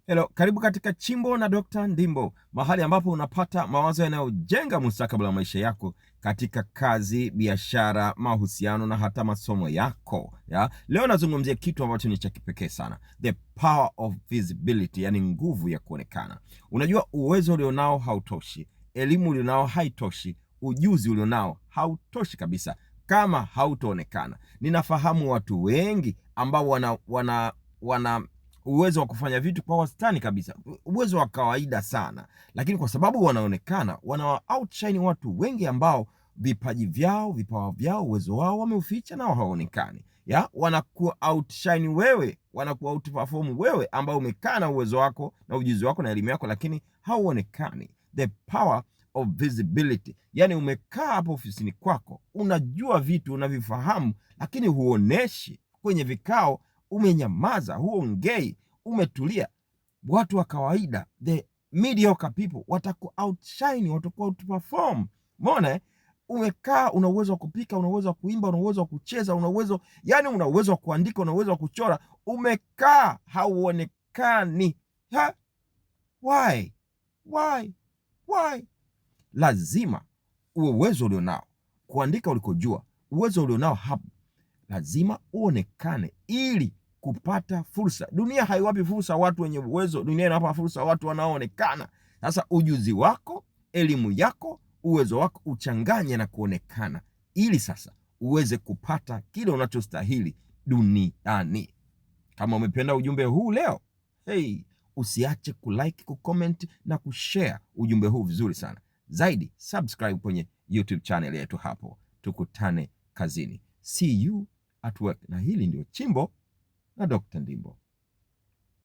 Hello, karibu katika Chimbo na Dr. Ndimbo, mahali ambapo unapata mawazo yanayojenga mustakabali wa maisha yako katika kazi, biashara, mahusiano na hata masomo yako ya. Leo nazungumzia kitu ambacho ni cha kipekee sana, the power of visibility, yani nguvu ya kuonekana. Unajua, uwezo ulionao hautoshi, elimu ulionao haitoshi, ujuzi ulionao hautoshi kabisa kama hautoonekana. Ninafahamu watu wengi ambao wana uwezo wa kufanya vitu kwa wastani kabisa, uwezo wa kawaida sana, lakini kwa sababu wanaonekana, wana outshine watu wengi ambao vipaji vyao, vipawa vyao, uwezo wao wameuficha na hawaonekani. Ya, wanakuwa outshine wewe, wanakuwa outperform wewe ambao umekaa na uwezo wako na ujuzi wako na elimu yako, lakini hauonekani. The power of visibility, yani umekaa hapo ofisini kwako, unajua vitu unavifahamu, lakini huoneshi kwenye vikao, umenyamaza, huongei, umetulia. Watu wa kawaida, the mediocre people, wataku outshine, wataku outperform. Umeona eh? Umekaa, una uwezo wa kupika, una uwezo wa kuimba, una uwezo wa kucheza, una uwezo yani, una uwezo wa kuandika, una uwezo wa kuchora, umekaa hauonekani. Ha? Why? Why? Why? Lazima uwe uwezo ulionao kuandika ulikojua, uwezo ulionao hapo lazima uonekane ili kupata fursa. Dunia haiwapi fursa watu wenye uwezo, dunia inawapa fursa watu wanaoonekana. Sasa ujuzi wako, elimu yako, uwezo wako uchanganye na kuonekana, ili sasa uweze kupata kile unachostahili duniani. Kama umependa ujumbe huu leo, hey, usiache kulike, kucomment na kushare ujumbe huu vizuri sana. Zaidi, subscribe kwenye YouTube channel yetu hapo. Tukutane kazini. See you at work. Na hili ndio Chimbo na Dr. Ndimbo.